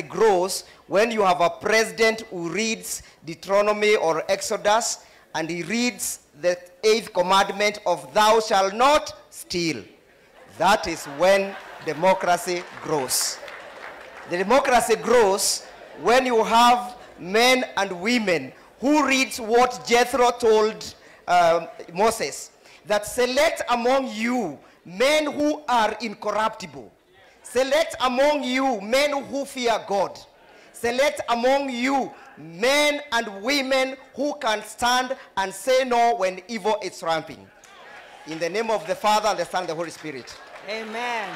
Grows when you have a president who reads Deuteronomy or Exodus and he reads the eighth commandment of thou shalt not steal. That is when democracy grows. The democracy grows when you have men and women who reads what Jethro told Moses, that select among you men who are incorruptible. Select among you men who fear God. Select among you men and women who can stand and say no when evil is ramping. In the name of the Father, and the Son, and the Holy Spirit. Amen.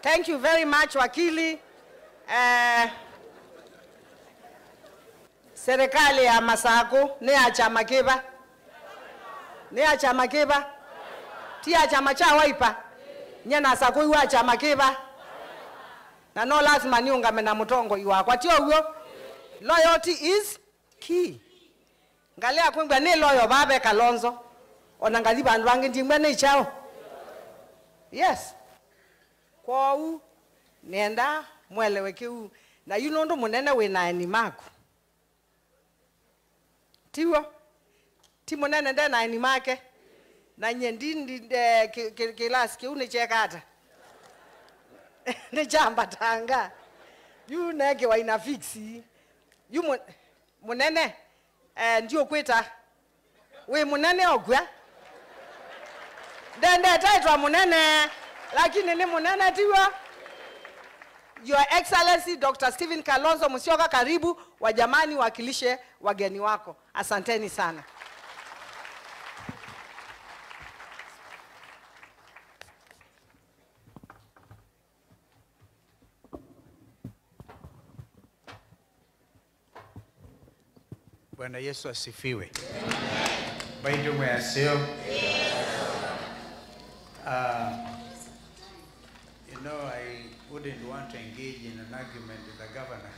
Thank you very much, Wakili. Serikali ya Masaku ni ya chama kiba? Ni ya chama kiba? Ti ya chama cha Wiper? Nye na Saku iwa chama kiba? Na no lazima niungame na mutongo iwa. Kwa tio huo, loyalty is key. Ngalea kwingwa ni loyo babe Kalonzo. Ona ngali bandu wangi ndingwa ni chao. Yes. Kwa u, nenda mwelewe kiu. Na yu nondo munene we na eni maku. Tiwo. Ti munene nde na eni make. Na nye ndi ndi, kilasi kiu ni chekata. Ni chamba tanga. Yu neke wa ina fixi. Yu munene, ndio kweta. We munene ogwa. Dende taitwa munene. Lakini ni munene tiwa. Your Excellency Dr. Stephen Kalonzo Musyoka, karibu wajamani wakilishe wageni wako. Asanteni sana. Bwana Yesu asifiwe. Baidu mwasio. I wouldn't want to engage in an argument with the governor.